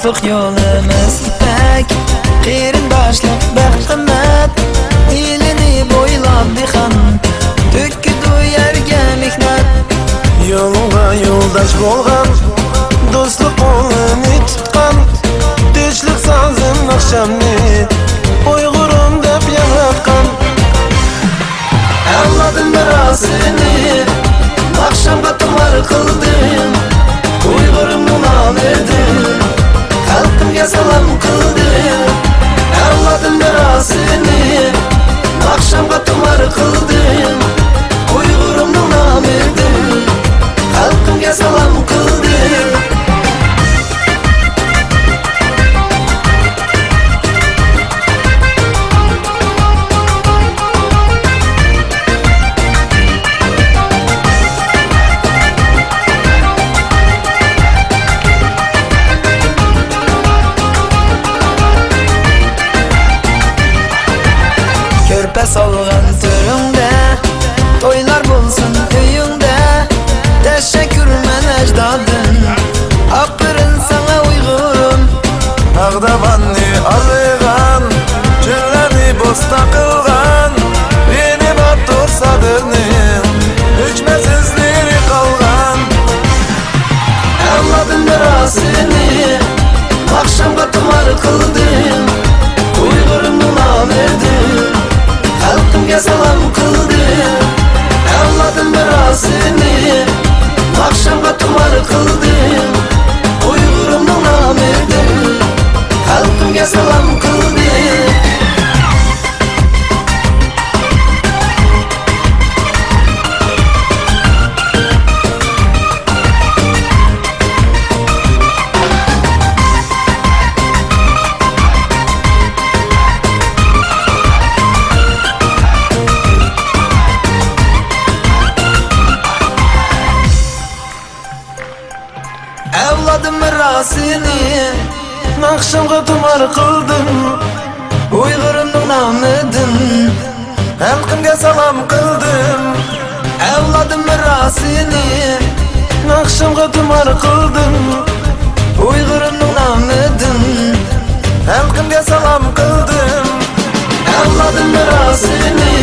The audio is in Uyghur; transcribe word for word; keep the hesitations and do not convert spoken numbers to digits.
دوستلۇق يولىمىز يىپەك، قېرىنداشلىق بەخت قىممەت. ئېلىنى بويلاپ دېھقان، تۆكىدۇ يەرگە مېھنەت. يولۇڭغا يولداش بولغان، دوستلۇق قولىنى تۇتقان، تىنچلىق سازىم ناخشامنى ئۇيغۇرۇم دەپ ياڭراتقان. ئەۋلادىم مىراسىنى ناخشامغا تۇمار قىلدىم، ئۇيغۇرۇمنىڭ نامىدىن خەلقىمگە سالام قىلدىم. ئەۋلادىم مىراسىنى ناخشامغا تۇمار قىلدىم، ئۇيغۇرۇمنىڭ نامىدىن خەلقىمگە سالام قىلدىم. كۆرپە سالغان تۆرۈڭدە، تويلار بولسۇن ئۆيۈڭدە. تەشەككۈرمەن ئەجدادىم، ئاپىرىن ساڭا ئۇيغۇرۇم. تاغ داۋاننى ئالىغان، چۆللەرنى بوستان قىلغان، دىنى باتۇر سادىرنىڭ ئۆچمەس ئىزلىرى قالغان. ئەۋلادىم مىراسىنى ناخشامغا تۇمار قىلدىم، ئۇيغۇرۇمنىڭ نامىدىن خەلقىمگە سالام قىلدىم. ئەۋلادىم مىراسىنى ناخشامغا تۇمار قىلدىم، ئۇيغۇرۇمنىڭ نامىدىن خەلقىمگە سالام قىلدىم. ئەۋلادىم مىراسىنى ناخشامغا تۇمار قىلدىم، ئۇيغۇرۇمنىڭ نامىدىن خەلقىمگە سالام قىلدىم. ئەۋلادىم مىراسىنى ناخشامغا تۇمار قىلدىم، ئۇيغۇرۇمنىڭ نامىدىن خەلقىمگە سالام قىلدىم. ئەۋلادىم مىراسىنى